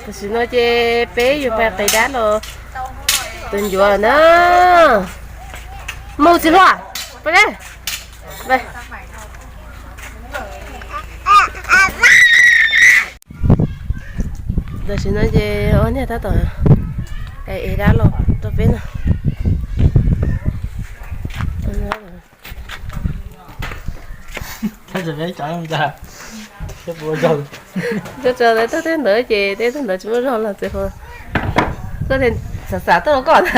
Tam sim no ces peb yuav pais qiv dab los tus ncuav na. Mus txiv hluas, pais. Tam sim no ces ob niag tab tom ev dab los rau peb no. Tso tso tej tug ntawd ces tej tug ntawd tsis muaj zog los txiv hluas. Koj xav xav tuaj rau koj na.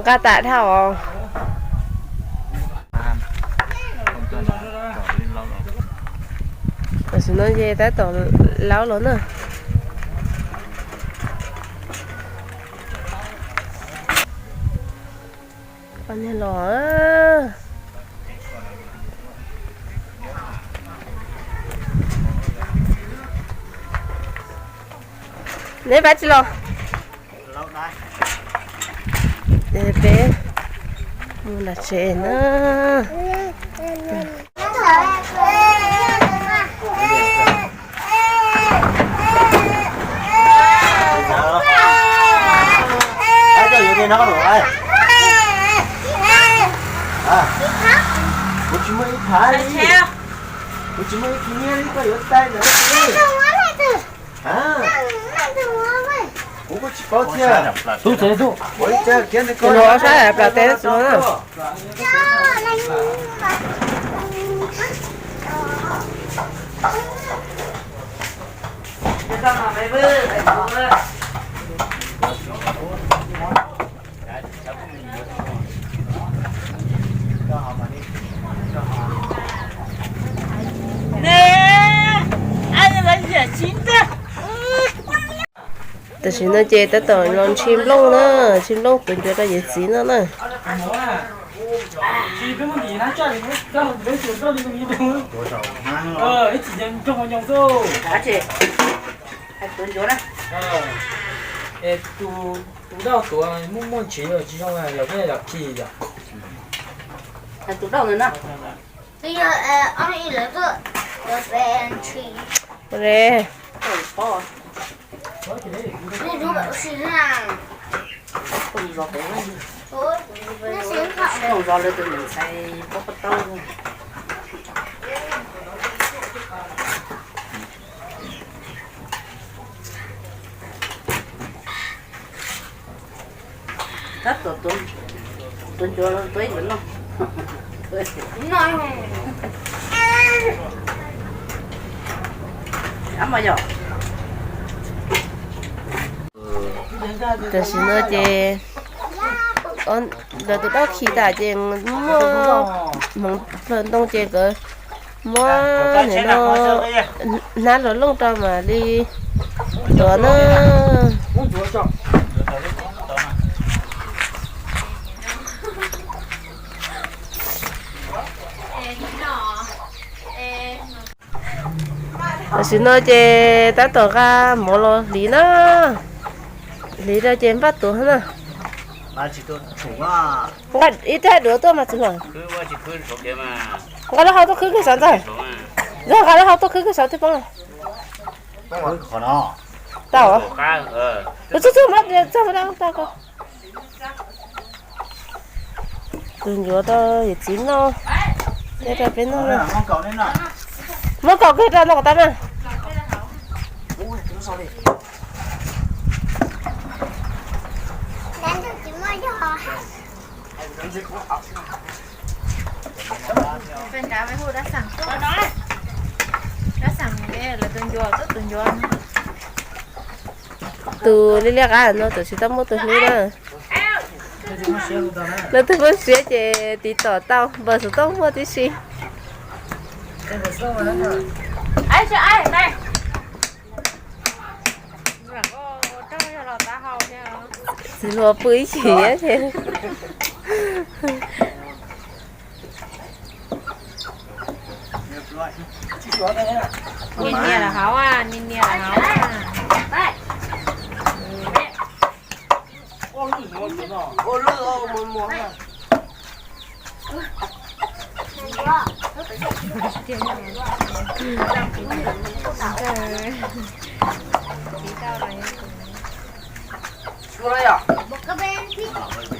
Nqa tas dhau os. Tam sim no ces tab tom laub los na. Los, neb pab tsis los. Peb mus nram tsev na. Kuv tsis muaj ib phav li, kuv tsis muaj ib phav li, koj yuav tau ntawd. Kuv kuj tsis paub thiab. Tus no sab plas teb tsis no na. Tam sim no ces tab tom los ntshis nplooj na, ntshis nplooj tuav ncuav rau yawm txiv no na. Tus daj tuav muaj muaj ntshis tsis zoo, yog peb yog khi yog. Tus daj ntawd na. Tab tom tuav ncuav tuav ib lwm no. Tam sim no ces lawv tus daj khi tas ces muaj hmoov plawg ntoo ces nkawd muab nim no hnab los looj rau mam li tuav na. Tam sim no ces tab tom nqa mov los hliv na. Hliv rau ces npaj tuav na. Nqa ib rab duav tuaj mas txiv hluas. Nqa lub hau tuaj khwb kawg sav ntxawg. Ntxawg nqa lub hau tuaj khwb kawg sav thiaj poob. Tau. Txog txog txog tau. Tus ncuav rau yawm txiv noj, thiab rau peb noj. Muab kaum kiag rau ntawm ko tas mas. Tus liab liab qab no tam sim tau muaj tus hlub na. Leej twg muaj siab ces tiv tom tau, npawb xov tooj muaj tib si. Txiv hluas pw ib chim thiab ces. Nias nias lawm hauv, nias nias lawm hauv.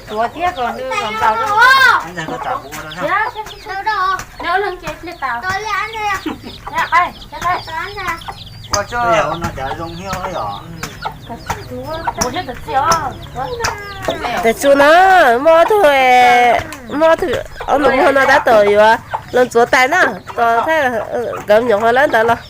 Tuav thiab kom nws los ntaus rau. Tes tsuj no, muaj ob tug, muaj ob tug, ob nus muag no tab tom yuav los ntxuav tais na, tos thaij nkawd nyuam qhuav lawm ntawd los.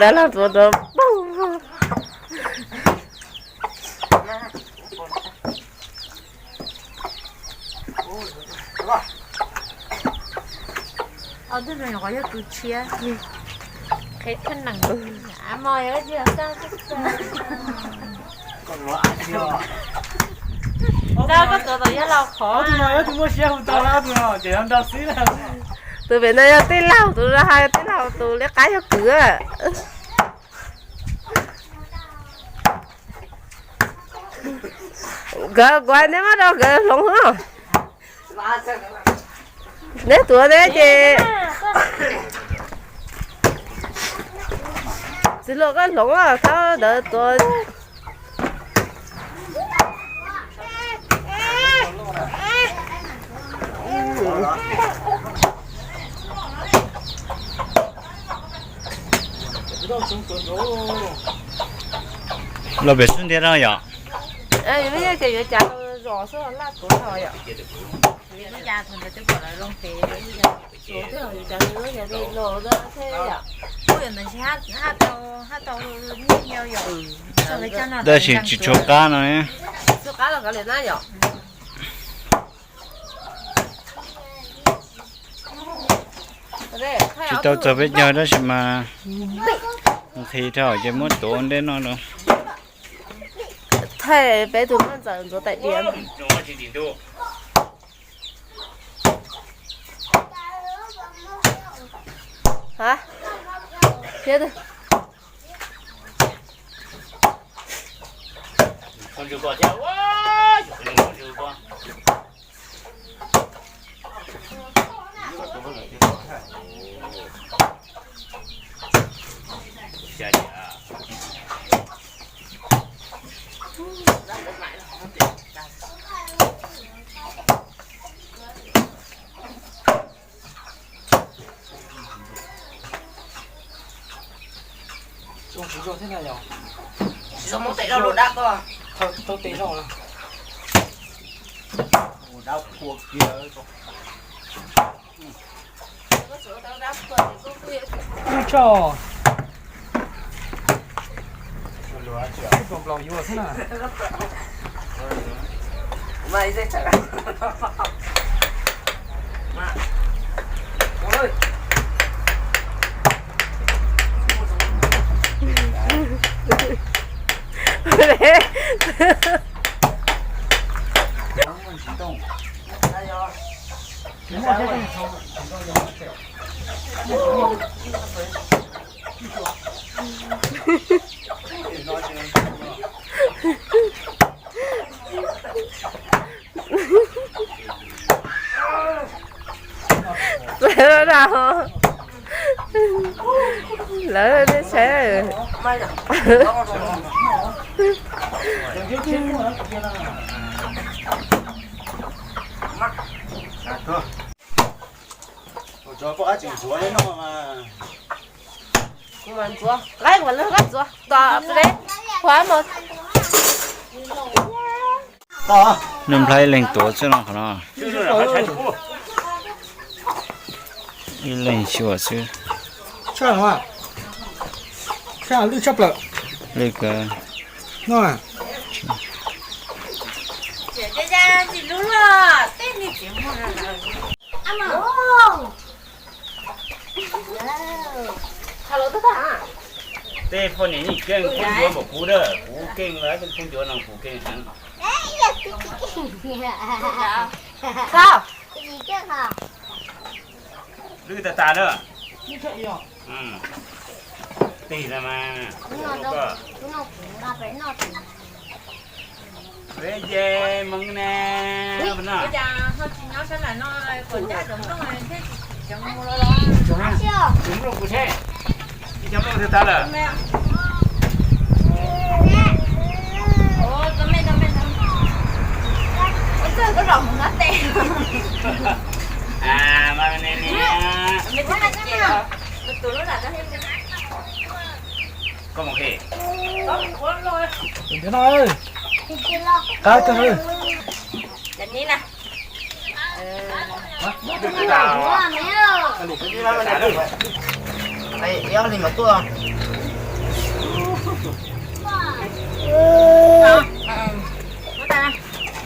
Dab laug tuav tuav poog. Ob tug no nyuam qhuav yog tus tshiab, qheb thaj nees. Koj tuav tom yog laus qhov. Tus pem no yog tij laug, tus no hais tij laug, tus liab qab yog kwv. Nkawd kuv neb muab rau nkawd hloov os. Neb tuav neb ces txiv hluas koj hloov os, thaub ntawd tuav. Los pem xub ntiag no yom. Yuav cas zos xwb laj tuav no yom. Tab sis tsis tshua qab no. Tsis tau txog peb caug tab sis mas nqhis dhau ces muab tuav ua ntej no los. Thaij peb tus maj ntxawm ntxuav tais diav. Hab, thiab twg? Tsis tau muab tes rau luag dab koj. Tau tes rau lawm. Ua dab qhua kiag. Ub tso. Ub plos nplaum yuav xwb na. Lawv nej saib. Ntxuav, laib kuv lub koj ntxuav tom xwb de, kuv mus. Noj nplhaib ib leeg tuav xwb no qhov no. Ib leeg xyuas xwb. Lwj kawg. Tej poj niam yeej keej kub ncuav npaum kuv dawb, kuv keej lawm, tej kub ncuav no kuv keej heev. Lwj tag tag na. Tig na mas. Peb ce meej ne. Ua cas ho tsis nyob sab nram no, kom ncaj cov nplooj thiab tsis tsis mus los los. Tus nplooj kuv seb, ib cov nplooj twg tag lawm? Ua txog me txog me ntawd, ua txog koj zom mus nab tes. Mas ne ne, me txog me ces, tus lub lam txog. Koj mus qhia. Qab kawg. Cov ni na.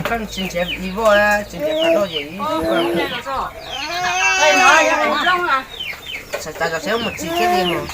Koj tsis nrhiav ib voj, tsis nrhiav phav roj ces ib voj. Txav txav tso seb mus txi thiab li mus.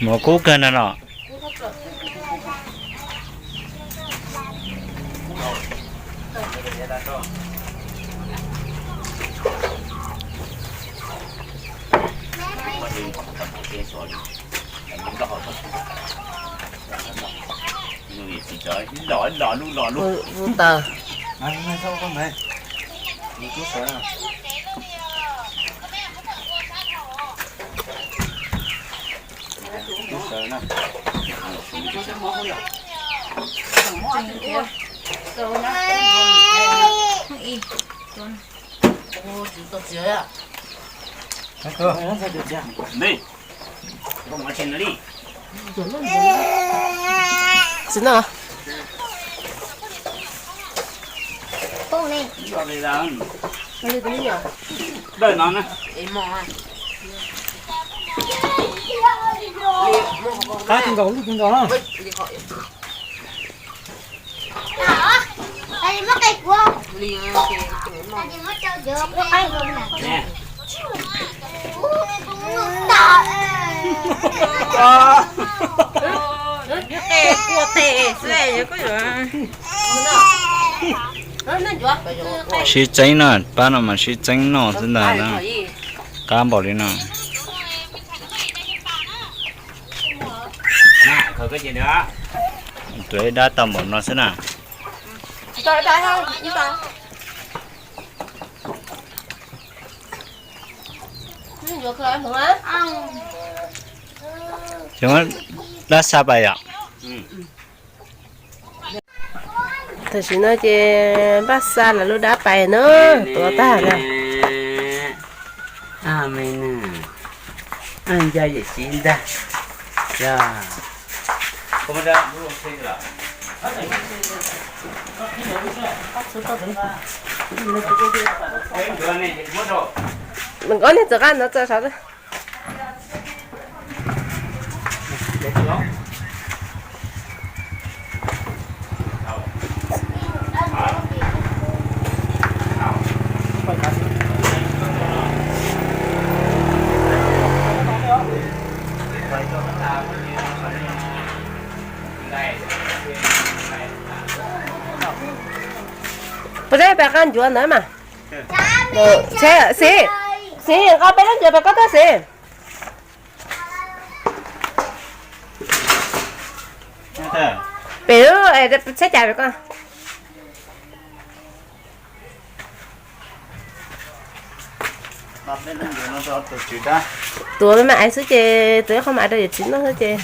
Mov kub kawg no los. Los los lub los lub. Txiv no. Qab ti nkaus lub ti nkaus na. Sib txeeb no, pab no mas sib txeeb noj xwb ntag na. Qab npaum li no. Tuav ib dab tau npaum no xwb na. Cov dab xa pais yom. Tam sim no ces npaj xa lawv lub dab pais na, tuav tag lawm. Nca yawm txiv ntag. Nws nqob niag txawv qab no txawv sav. Puas tsaib pem qab ncuav ntawd mas. Xib, Xib, nqa peb lub ncuav pem koj tuaj Xib. Pem lub txhab cas pem koj. Tuav me me aiv xwb ces tuav ib qho me aiv rau yawm txiv noj xwb ces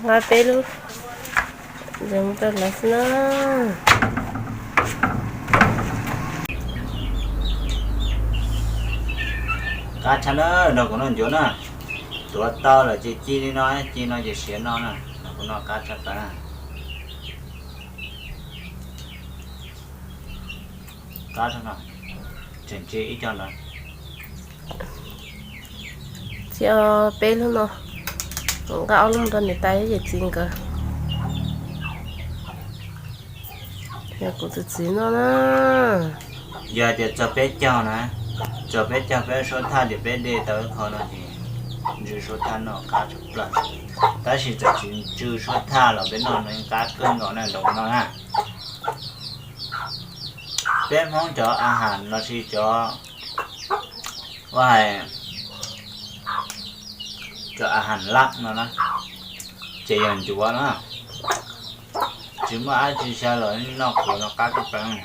nqa peb lub mus rau lawv xwb na. Qab tshaj na, nrog kuv noj ncuav na. Tuav tau lawm ces ci li no, ci no ces siav no na, nrog kuv noj qab tshaj plaws na. Qab tshaj no, tseem tseg ib co ntawd. Tsis, peb lub no, nqa ob lub rau niam tais yawm txiv nkawd. Yog kuv tus txiv noj na. Yog tias txog peb caug na, txog peb caug peb suab thaj ces peb de tau ib qho no ces ntsw suab thaj noj qab tshaj plaws. Tab sis txawm tsis ntsw suab thaj los peb noj no yeej qab kawg nkaus na, nrog kuv noj na. Peb Hmoob cov a has lossis cov, ua hais, cov a has laj no na, ces yog ncuav na. Tsis muaj dab tsi xyaw los noj qhuav no qab tshaj plaws.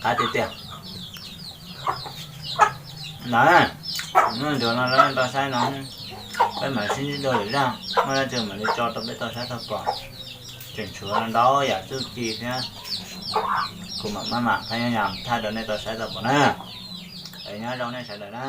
Qab tiag tiag. Na, noj ncuav no lawv tau saib no, peb mam sib ntsib dua lwm zaj, muaj dab tsi mam li tso rau peb tau saib tau pom. Tseem tshuav ntau yam txuj ci thiab, kuv mam maj mam phaj nyob yam thaj rau nej tau saib tau pom na. Es nyob zoo nej sawv daws na.